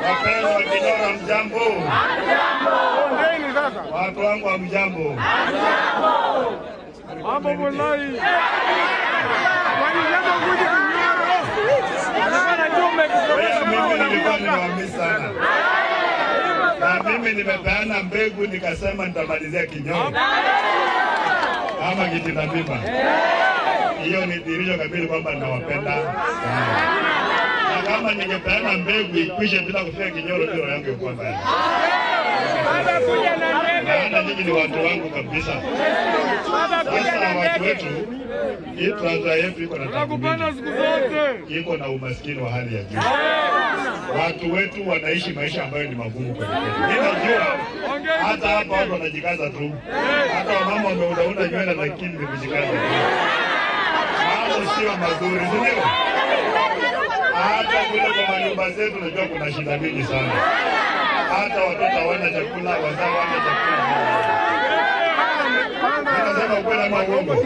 Wapenzi wa Kinyoro, hamjambo? Watu wangu hamjambo? Mambo wallahi. Mimi nilikuwa nimewaamini sana. Na mimi nimepeana mbegu nikasema nitamalizia Kinyoro. Ama Kitindamimba. Hiyo ni dhihirisho kamili kwamba nawapenda sana. Na kama ningepeana mbegu ikwishe bila kufika Kinyoro, ndio yangu ingekuwa mbaya. Maana nyinyi ni watu wangu kabisa. Sasa watu wetu, hii Trans Nzoia yetu iko na tabu mingi. Iko na umaskini wa hali ya juu. Watu wetu wanaishi maisha ambayo ni magumu kweli kweli. Mimi najua hata hapa watu wanajikaza tu. Hata wamama wameundaunda nywele lakini ni kujikaza tu. Mambo sio mazuri, si ndio? Hata kule kwa manyumba zetu najua kuna shida mingi sana. Hata watoto hawana chakula, wazao hawana chakula. Nikasema ukweli ama uongo?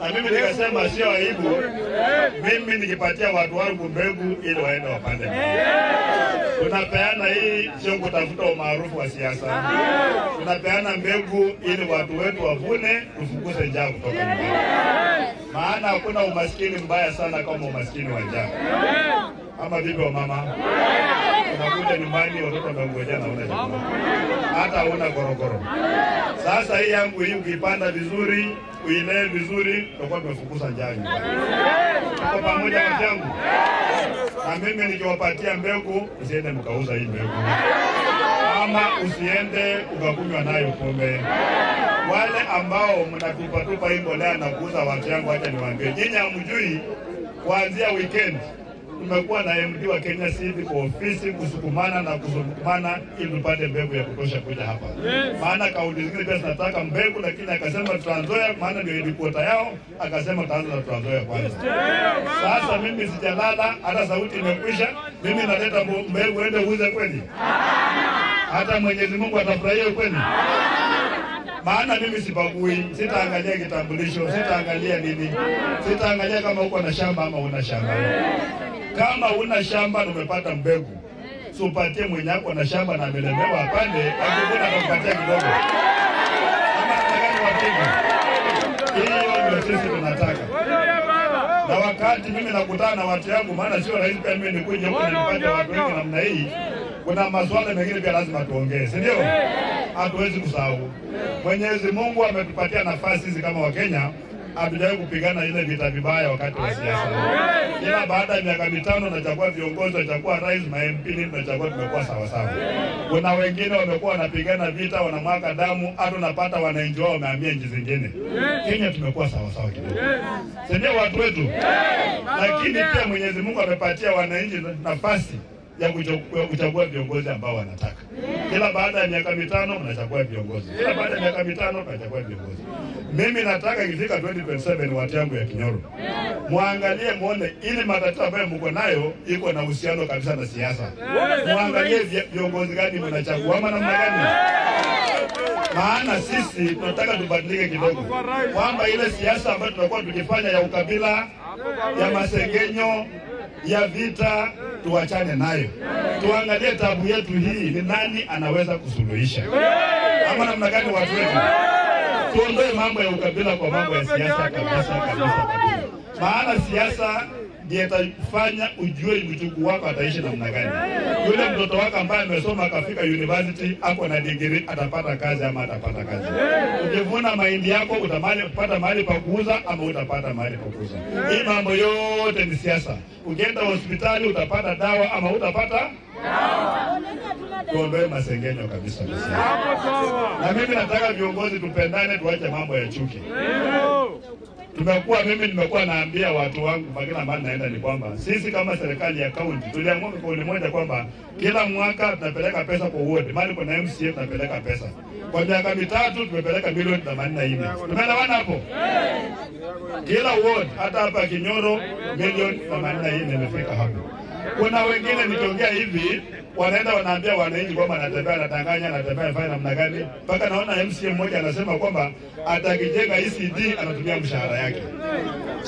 Na mimi nikasema sio aibu, mimi nikipatia watu wangu mbegu ili waende wapande. Tunapeana hii sio kutafuta umaarufu wa siasa. Tunapeana mbegu ili watu wetu wavune, tufukuze njaa kutoka nyumbani. Maana hakuna umaskini mbaya sana kama umaskini wa njaa. Ama vipi wa mama? Unakuja nyumbani watoto wamengojea na huna chakula. Hata huna gorogoro. Sasa hii yangu hii ukipanda vizuri, uilee vizuri, utakuwa umefukuza njaa nyumbani. Tuko pamoja wenzangu? Na mimi nikiwapatia mbegu, usiende mkauza hii mbegu. Ama usiende ukakunywa nayo pombe. Wale ambao mnatupa hii mbolea na kuuza watu yangu, acha niwaambie, nyinyi hamjui, kuanzia weekend tumekuwa na MD wa Kenya Seed kwa ofisi kusukumana na kusukumana ili tupate mbegu ya kutosha kuja hapa. Maana kaunti zingine pia zinataka mbegu, lakini akasema Trans Nzoia, maana ndio headquarter yao, akasema tutaanza na Trans Nzoia kwanza. Sasa mimi sijalala, hata sauti imekwisha, mimi naleta mbegu ende uuze kweli? Hata Mwenyezi Mungu atafurahia kweli? Maana mimi sibagui, sitaangalia kitambulisho, sitaangalia nini, sitaangalia kama uko na shamba ama una shamba. Kama una shamba na umepata mbegu, usipatie mwenye ako na shamba na amelemewa apande, akivuna atakupatia kidogo. Ama nataka wapige. Hiyo ndio sisi tunataka. Na wakati mimi nakutana na watu yangu, maana sio rahisi pia mimi nikuje huku nipate watu wengi namna hii. Kuna maswala mengine pia lazima tuongee, si ndio? Hatuwezi kusahau. Mwenyezi Mungu ametupatia nafasi hizi kama Wakenya. Hatujawahi kupigana ile vita vibaya wakati wa siasa. Kila baada ya miaka mitano nachagua viongozi, nachagua rais, ma MP, nachagua, tumekuwa sawa sawa. Kuna wengine wamekuwa wanapigana vita, wanamwaga damu, hata unapata wananchi wao wamehamia nchi zingine. Kenya tumekuwa sawa sawa kidogo. Si ndio watu wetu? Lakini pia Mwenyezi Mungu amepatia wananchi nafasi ya kuchagua viongozi ambao wanataka. Kila baada ya miaka mitano mnachagua viongozi. Kila baada ya miaka mitano mnachagua viongozi. Mimi nataka ikifika 2027 watu yangu ya Kinyoro, muangalie muone ili matatizo ambayo mko nayo iko na uhusiano kabisa na siasa. Muangalie viongozi gani mnachagua ama namna gani. Maana sisi tunataka tubadilike kidogo. Kwamba ile siasa ambayo tunakuwa tukifanya ya ukabila, ya masengenyo, ya vita, tuachane nayo. Tuangalie tabu yetu hii ni nani anaweza kusuluhisha. Ama namna gani watu wetu? Tuondoe mambo ya ukabila kwa mambo ya siasa kabisa kabisa kabisa. Maana siasa ndiye itafanya ujue mjukuu wako ataishi namna gani. Yule mtoto wako ambaye amesoma akafika university, ako na degree, atapata kazi ama atapata kazi. Ukivuna mahindi yako utapata mahali pa kuuza ama utapata mahali pa kuuza. Hii mambo yote ni siasa. Ukienda hospitali utapata dawa ama utapata dawa. Tuondoe masengenyo kabisa kabisa. Na mimi nataka viongozi tupendane, tuache mambo ya chuki. Tumekuwa, mimi nimekuwa naambia watu wangu kila mahali naenda ni kwamba sisi kama serikali ya kaunti tuliamua kwa kauli moja kwamba kila mwaka tunapeleka pesa kwa ward, mahali kuna MCA tunapeleka pesa. Kwa miaka mitatu tumepeleka milioni 84. Tumeelewana hapo? Kila ward hata hapa Kinyoro milioni 84 imefika hapo. Kuna wengine nikiongea hivi wanaenda wanaambia wananchi kwamba anatembea anatanganya anatembea fanya namna gani, mpaka naona MCA mmoja anasema kwamba atakijenga ECD anatumia mshahara yake.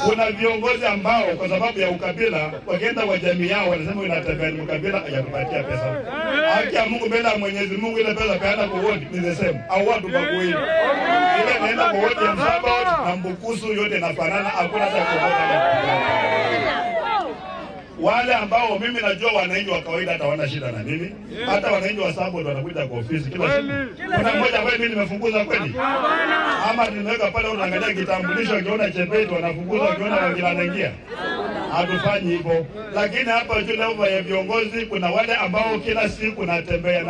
Kuna viongozi ambao kwa sababu ya ukabila wakienda kwa jamii yao wanasema unatembea ni mkabila, hajatupatia pesa. Haki ya Mungu mbele ya Mwenyezi Mungu, ile pesa kaenda kwa wodi ni the same. Au watu bakuini. Ile inaenda kwa wodi ya Msabaot na Mbukusu yote inafanana, hakuna hata kuokota. Wale ambao mimi najua wananchi wa kawaida hata wana shida na mimi. Hata wananchi wa Sabot wanakuja kwa ofisi kila siku. Kuna mmoja ambaye mimi nimefunguza kweli? Ama nimeweka pale unaangalia kitambulisho, ukiona Chebet wanafunguza, ukiona wengine wanaingia. Hatufanyi hivyo. Lakini hapa juu level ya viongozi kuna wale ambao kila siku natembea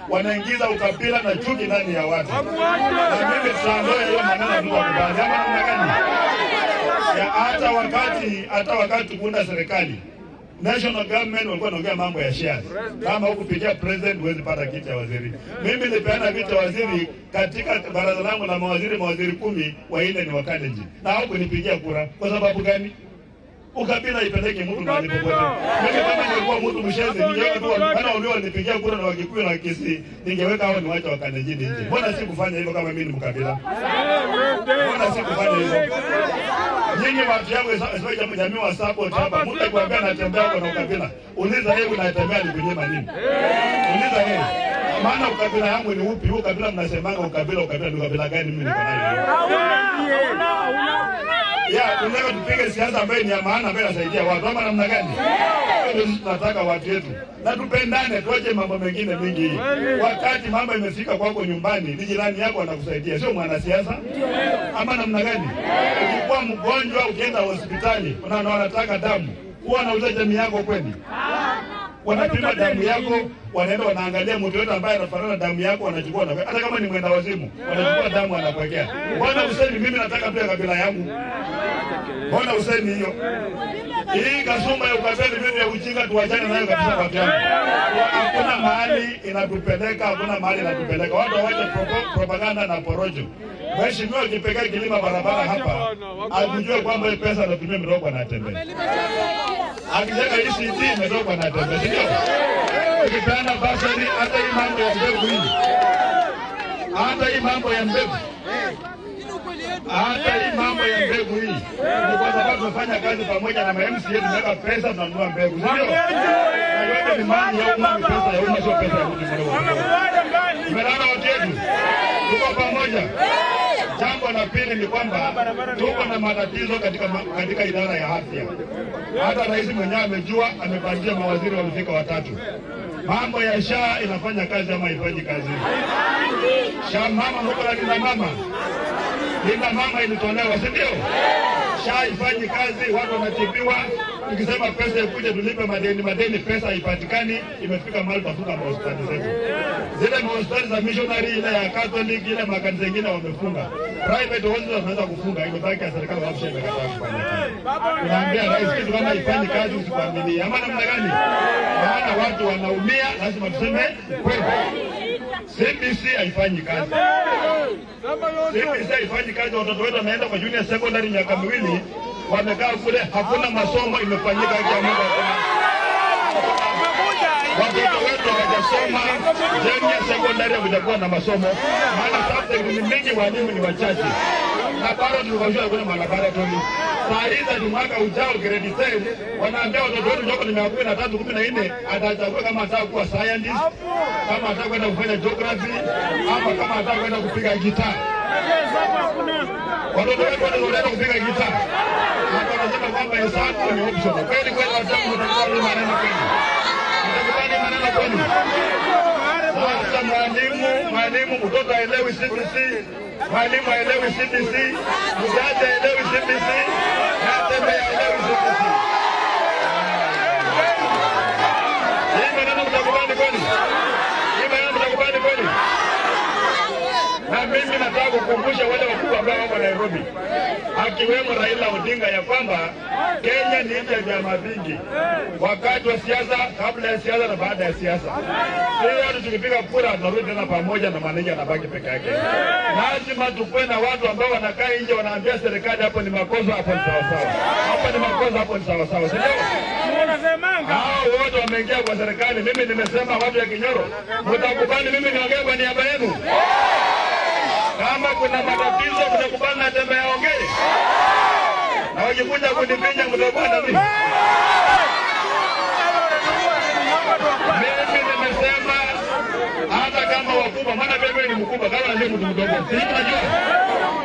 wanaingiza ukabila na chuki ndani ya watu. Na mimi tutaondoa hiyo maneno tu kwa kubali. Ama namna gani? Ya hata wakati kuunda serikali, national government walikuwa wanaongea mambo ya shares. Kama hukupigia president huwezi pata kiti cha waziri. Mimi nilipeana kiti cha waziri katika baraza langu la mawaziri, mawaziri 10, 4 ni wa Kalenjin. Na hawakunipigia kura. Kwa sababu gani? Ukabila ipeleke mtu mahali popote. Mimi kama nilikuwa mtu mshenzi, ningeweka tu wana walionipigia kura na Wakikuyu na Wakisii, ningeweka hao ni wacha wa Kalenjin nje. Mbona sikufanya hivyo kama mimi ni mkabila? Mbona sikufanya hivyo? Nyinyi watu yangu sio jamii wa Sabot hapa, mtu akikwambia anatembea kwa ukabila, uliza yeye unatembea ni kunyima nini? Uliza yeye. Maana ukabila yangu ni upi? Huo kabila mnasemanga ukabila ni ukabila gani mimi niko nayo? Ya, tunataka tupige siasa ambayo ni ya maana, ambayo inasaidia watu. Ama namna gani? Ndio sisi tunataka watu wetu. Na tupendane, tuache mambo mengine mingi hii. Wakati mambo imefika kwako nyumbani, ni jirani yako anakusaidia, sio mwanasiasa. Ama namna gani? Ukikuwa mgonjwa ukienda hospitali, unaona wanataka damu. Huwa anauza jamii yako kweli? Wanapima damu yako, wanaenda wanaangalia mtu yote ambaye anafanana damu yako, wanachukua na hata kama ni mwenda wazimu, wanachukua damu anakuwekea. Mbona usemi mimi nataka pia kabila yangu? Mbona usemi hiyo? Hii kasumba ya ukabila mimi ya ujinga tuachane nayo kabisa kwa vyama. Hakuna mahali inatupeleka, hakuna mahali inatupeleka. Watu waache propaganda na porojo. Mheshimiwa akipeka kilima barabara hapa, akujue kwamba hii pesa anatumia mdogo anatembea. Akijenga ECD mdogo anatembea. Ndio. Ukipeana basari hata hii mambo ya mbegu hii. Hata hii mambo ya mbegu. Hata hii mambo ya mbegu hii. Ni kwa sababu tunafanya kazi pamoja na MCA, tunaweka pesa tunanunua mbegu. Ndio. Na yote ni mali ya umma, ni pesa ya umma, sio pesa ya mtu mmoja. Tumeelewana watu wetu? Tuko pamoja. Jambo la pili ni kwamba tuko na matatizo katika idara ya afya. Hata rais mwenyewe amejua, amepangia mawaziri wamefika 3. Mambo ya SHA inafanya kazi ama haifanyi kazi? SHA mama huko na kina mama. Kina mama ilitolewa, si ndio? SHA haifanyi kazi, watu wanatibiwa. Tukisema pesa ikuje tulipe madeni, pesa haipatikani. Imefika mahali tutafunga mahospitali zetu. Zile mahospitali za missionary, ile ya Catholic, ile makanisa mengine wamefunga. Private hospitals wanaanza kufunga, imebaki ya serikali wapi imekataa kufanya kazi. Tunaambia rais kitu kama haifanyi kazi usikuaminie. Ama namna gani? Maana watu wanaumia, lazima tuseme kweli. CBC haifanyi kazi. CBC haifanyi kazi, watoto wetu wanaenda kwa junior secondary miaka 2 wamekaa kule, hakuna masomo imefanyika kwa muda. Watoto wetu hawajasoma junior secondary, hakujakuwa na masomo. Maana subject ni mingi, walimu ni wachache. Na bado tulikuwa kuna malaboratory. Saa hizi ni mwaka ujao grade 10 wanaambia watoto wetu joko ni 13, 14 atachagua kama anataka kuwa scientist, kama anataka kwenda kufanya geography, ama kama anataka kwenda kupiga gitaa. Watoto wetu wanaenda kupiga gitaa. Hapa wanasema kwamba hesabu ni optional. Kweli kweli watoto watakubali maneno kweli? Watakubali maneno kweli? Sasa mwalimu mtoto haelewi CBC, mwalimu haelewi CBC, mzazi haelewi CBC, hata haelewi CBC. Hii maneno mtakubali kweli? Hii maneno mtakubali kweli? Na mimi nataka kukumbusha wale wakubwa ambao wako Nairobi, akiwemo Raila Odinga, ya kwamba Kenya ni nchi ya vyama vingi. Wakati wa siasa, kabla ya siasa na baada ya siasa. Sisi watu tukipiga kura tunarudi tena pamoja na maneja anabaki peke yake. Lazima tukue na watu ambao wanakaa nje wanaambia serikali hapo ni makosa, hapo ni sawa sawa. Hapo ni makosa, hapo ni sawa sawa. Sio? Hao wote wameingia kwa serikali. Mimi nimesema watu ya Kinyoro, mtakubali mimi niongee kwa niaba yenu? Kama kuna matatizo mtakubali na Tembea aongee. Na wakikuja kunipinya mtakuwa na mimi. Mimi nimesema hata kama wakubwa, maana mimi ni mkubwa, kama ni mtu mdogo. Si unajua?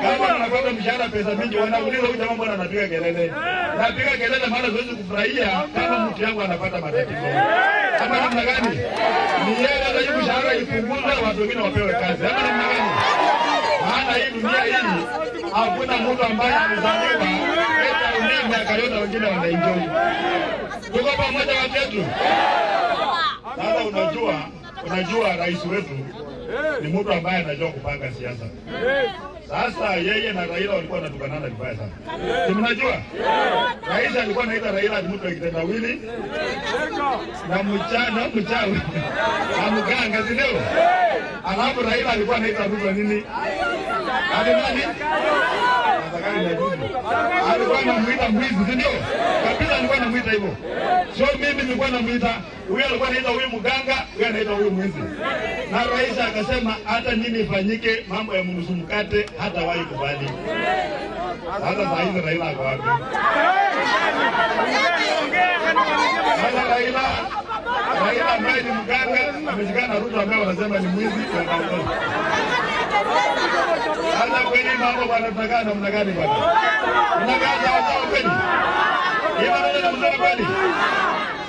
Kama tunapata mshahara pesa mingi, wanauliza huyu jamaa mbona anapiga kelele? Napiga kelele maana siwezi kufurahia kama mtu yangu anapata matatizo. Kama namna gani? Ni yeye hata mshahara ipunguzwe, watu wengine wapewe kazi. Kama namna gani? Maana hii dunia hii hakuna mtu ambaye amezaliwa eti miaka yote wengine wanaenjoy. Tuko pamoja watu wetu. Sasa unajua rais wetu ni mtu ambaye anajua kupanga siasa. Sasa yeye na Raila walikuwa wanatukanana vibaya sana. Si mnajua? Rais alikuwa anaita Raila ni mtu wa kitendawili na mchana mchawi na mganga, si ndio? Alafu Raila alikuwa anaita Ruto nini? Hadi nani? Alikuwa anamuita mwizi, si ndio? Kabisa alikuwa anamuita hivyo. Sio mimi nilikuwa namuita, huyu alikuwa anaita huyu mganga, huyu anaita huyu mwizi. Na rais akasema hata nini ifanyike, mambo ya mnusu mkate hata wahi kubali. Sasa saa hizi Raila ako wapi? Sasa Raila ambaye ni mganga ameshikana na Ruto ambaye wanasema ni mwizi. Sasa kweli mambo bwana, tunakaa namna gani bwana? Tunakaa sawa sawa kweli? Hiyo ndio mzuri kweli?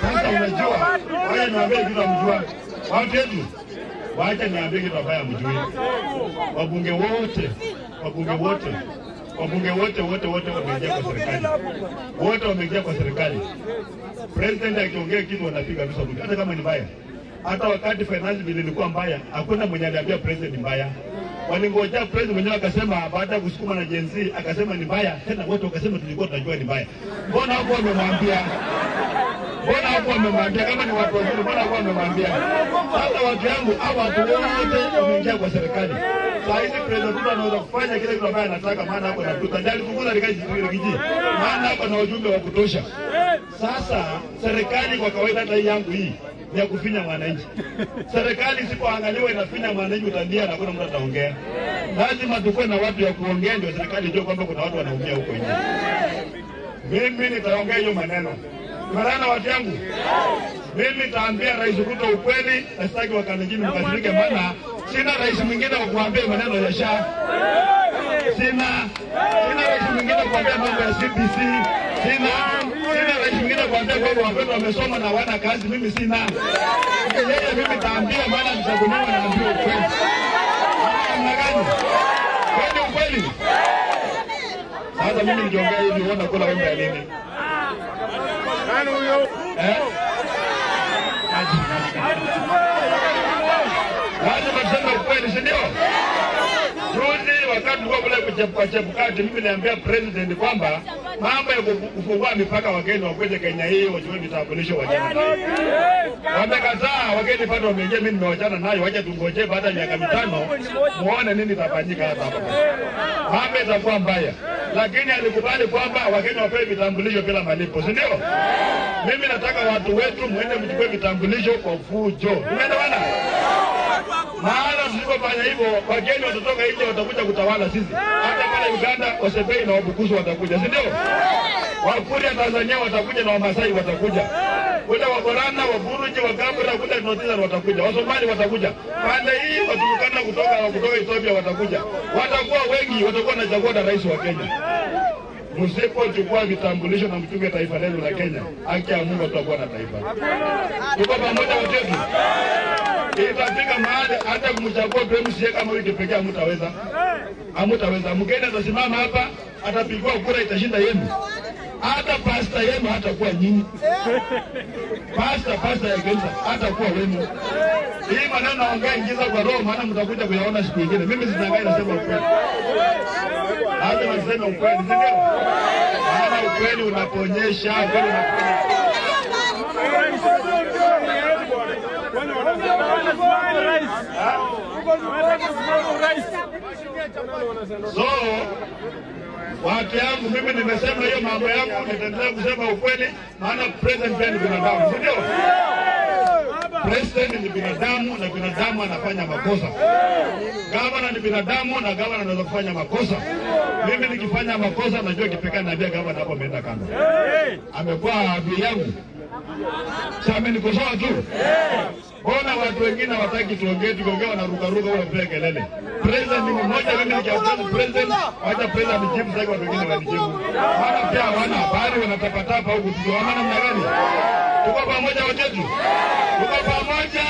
Sasa unajua, wewe niambie kitu mjua. Watu wetu, wacha niambie kitu ambaye mjui. Wabunge wote wameingia kwa serikali. Wote wameingia kwa serikali. President akiongea kitu wanapiga rusa bunge, hata kama ni mbaya. Hata wakati finance bill ilikuwa mbaya, hakuna mwenye aliambia president ni mbaya. Walingojea president mwenyewe akasema, baada ya kusukuma na Gen Z akasema ni mbaya, tena wote wakasema tulikuwa tunajua ni mbaya. Mbona hapo wamemwambia? Mbona hapo wamemwambia? Kama ni watu wazuri, mbona hapo wamemwambia? Sasa watu yangu, hao watu wote wameingia kwa serikali. Saa hizi president Ruto anaweza kufanya kile kitu ambaye anataka, maana hapo na tutajali kufunguza Rigiji. Maana hapo na ujumbe wa kutosha. Sasa serikali kwa kawaida hata hii yangu hii ni ya kufinya mwananchi. Serikali isipoangaliwa inafinya mwananchi, utalia na hakuna mtu ataongea. Lazima tukue na watu ya kuongea ndio serikali ijue kwamba kuna watu wanaumia huko nje. Mimi nitaongea hiyo maneno. Maana watu yangu, mimi nitaambia Rais Ruto ukweli, na sitaki Wakalenjin mkasirike, maana sina rais mwingine wa kuambia maneno ya SHA. Sina rais mwingine kuambia mambo ya CBC. Sina rais mwingine kuambia kwamba watoto wamesoma na hawana kazi. Mimi sina. Yeye mimi nitaambia, maana mchaguliwa na ambia ukweli. Namna gani? Kweli ukweli. Sasa mimi nikiongea hivi unaona kula wembe ya nini? Nani huyo? Lazima tuseme ukweli, si ndio? Juzi wakati tulikuwa kule kwa Chebukati, mimi niambia president kwamba mambo ya kufungua mipaka wageni wakuje Kenya hii wachukue vitambulisho wajana nayo. Wamekataa, wageni bado wameingia, mimi nimewachana nayo, wacha tungoje baada ya miaka 5 muone nini itafanyika hapa hapa. Mambo itakuwa mbaya. Lakini alikubali kwamba wageni wapewe vitambulisho bila malipo, si ndio? Mimi nataka watu wetu muende mchukue vitambulisho kwa fujo. Umeelewana? Maana tusipofanya hivyo wageni watatoka nje watakuja kutawala sisi. Hata pale Uganda Wasebei na Wabukusu watakuja, si ndio? Wakuria Tanzania watakuja na Wamasai watakuja. Kule Waborana, Waburuji, Wagambura, kule North watakuja. Wasomali watakuja. Pande hii Waturkana kutoka Ethiopia watakuja. Watakuwa wengi, watakuwa na chagua na rais wa Kenya. Msipochukua vitambulisho na mchunge taifa lenu la Kenya, haki ya Mungu tutakuwa na taifa. Tuko pamoja wote. Itafika mahali hata kumchagua MCA kama wiki pekee hamtaweza. Hamtaweza. Mgeni atasimama hapa, atapigwa kura itashinda yenu. Hata pasta yenu hatakuwa nyinyi. Pasta ya kanisa hatakuwa wenu. Hii maneno naongea ingiza kwa roho, maana mtakuja kuyaona siku nyingine. Mimi sitakai nasema ukweli. Hata nasema ukweli, si ndio? Maana ukweli unaponyesha, ukweli unaponyesha. So, watu yangu, mimi nimesema hiyo mambo yangu, nitaendelea kusema ukweli, maana president pia ni binadamu, si ndio? President ni binadamu na binadamu anafanya makosa. Gavana ni binadamu na gavana anaweza kufanya makosa. Mimi nikifanya makosa najua kipekee naambia gavana hapo ameenda kando. Amekuwa adui yangu. Sasa amenikosoa tu. Mbona watu wengine hawataki tuongee, tukiongea wanaruka ruka wanapiga kelele. President ni mmoja, mimi nikiongea president, wacha president nijibu, sasa watu wengine wanijibu. Maana pia hawana habari, wanatapatapa huku tu. Maana namna gani? Tuko pamoja wenzetu. Tuko pamoja.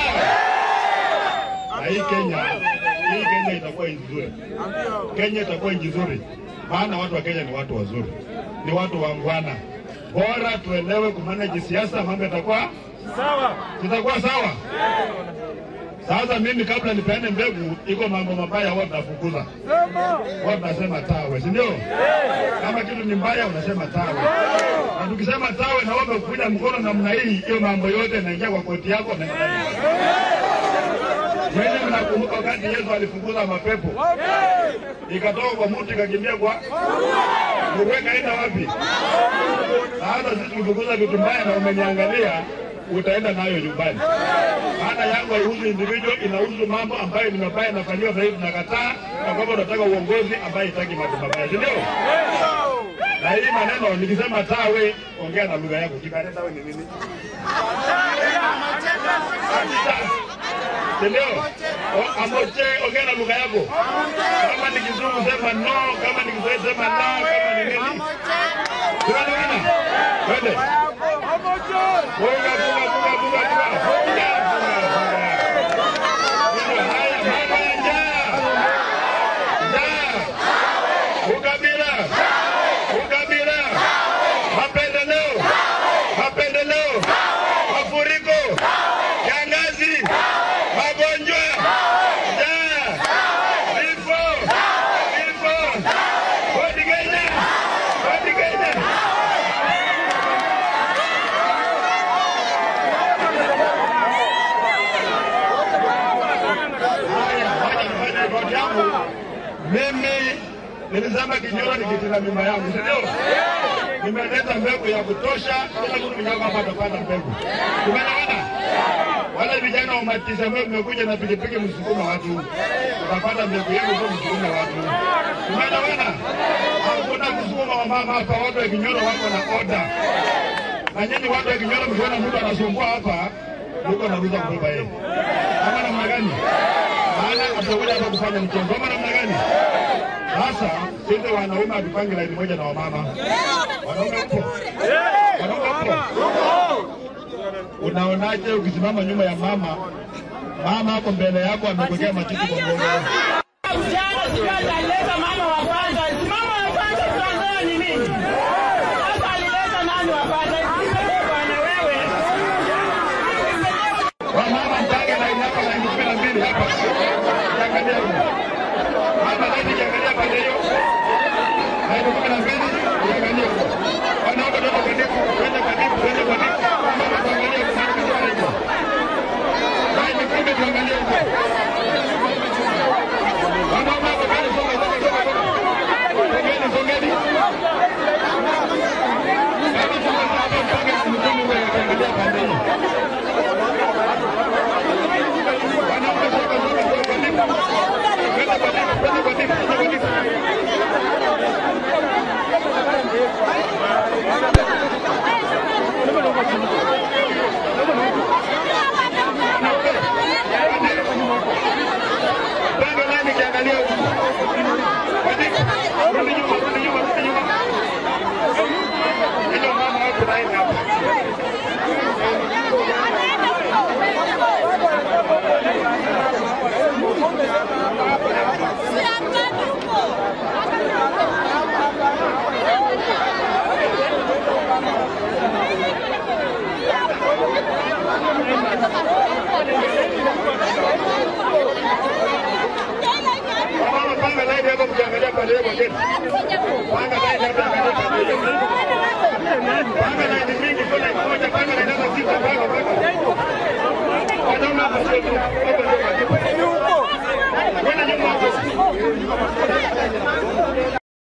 Na hii Kenya itakuwa nchi nzuri. Kenya itakuwa nchi nzuri. Maana watu wa Kenya ni watu wazuri. Ni watu waungwana. Bora tuelewe kumanage siasa, mambo yatakuwa sawa. Itakuwa sawa. Sasa mimi kabla nipeane mbegu, iko mambo mabaya huwa tunafukuza. Huwa tunasema tawe, si ndio? Kama kitu ni mbaya unasema tawe. Na tukisema tawe na wewe umekuja mkono namna hii, hiyo mambo yote inaingia kwa koti yako na wewe. Mnakumbuka wakati Yesu alifukuza mapepo? Ikatoka kwa mtu ikakimbia kwa nguruwe, kaenda wapi? Sasa sisi tukifukuza vitu mbaya na umeniangalia, utaenda nayo nyumbani. Maana yangu haihusu individual, inahusu mambo ambayo ni mabaya yanafanyiwa sasa hivi tunakataa, na kwamba unataka uongozi ambaye haitaki mambo mabaya, si ndio? Na hii maneno nikisema tawe, ongea na lugha yako. Kibare tawe ni nini? Si ndio? Amoche, ongea na lugha yako. Kama ni Kizungu sema no, kama ni Kiswahili sema la, kama ni nini? Tunaelewana? Twende. Funga, funga, funga, funga, funga. Funga, funga, funga. Haya, mambo ya njaa. Njaa. Ukabila. Ukabila. Mapendeleo. Mapendeleo. Mafuriko. Kiangazi. Magonjwa. Njaa. Vifo. Vifo. Kodi Kenya. Kodi Kenya. Haya, wacha nifanye rekodi yangu. Mimi nilisema Kinyoro ni kiti la mimba yangu, si ndio? Nimeleta mbegu ya kutosha, kila mtu mwenye hapa atapata mbegu. Tumeelewana? Wale vijana wa Matisa ambao mmekuja na pikipiki, msukume watu. Utapata mbegu yenu, sio msukume watu. Tumeelewana? Hakuna kusukuma wamama hapa, watu wa Kinyoro wako na order. Na nyinyi watu wa Kinyoro mkiona mtu anasumbua hapa, mko na ruhusa kubeba yeye. Ama namna gani? Maana atakuja hapa kufanya mchezo. Ama namna gani? Sasa sisi wanaume hatupangi laini moja na wamama. Wanaume upo? Wanaume upo? Unaonaje ukisimama nyuma ya mama, mama hapo mbele yako amekuwekea matiti kwa mgongo? Jana sijui alileta mama wa kwanza. Mama wa kwanza Tanzania ni nini? Sasa alileta nani wa kwanza? Bwana wewe. Wamama mpange laini hapa, laini 12 hapa. Kiangalia huko. Mama laini kiangalia pande hiyo. Laini 12 kiangalia huko. Wanaume twende kwa deep, twende kwa deep, twende kwa deep. Mama tuangalie huko, mama huko. Laini 10 tuangalie huko. Wanaume hapo mbele, songa, songa, songa, songa. Songeni, songeni. Kama songa hapa, mpange laini 10 huko, kiangalia pande hiyo. Wanaume songa, songa, songa kwa deep. Twende kwa deep, twende kwa deep, twende kwa deep. Panga laini kiangalia huku. Rudi nyuma, rudi nyuma, rudi nyuma. Hiyo mama hapo laini hapa. Wamama panga laini hapo mkiangalia pande hiyo kwa geti. Panga laini hapo angalia pande hiyo. Panga laini mingi, sio laini moja, panga laini hata sita, panga panga. Wanaume hapa sio tu, hapa sio kwa deep. Kwenda nyuma hapo.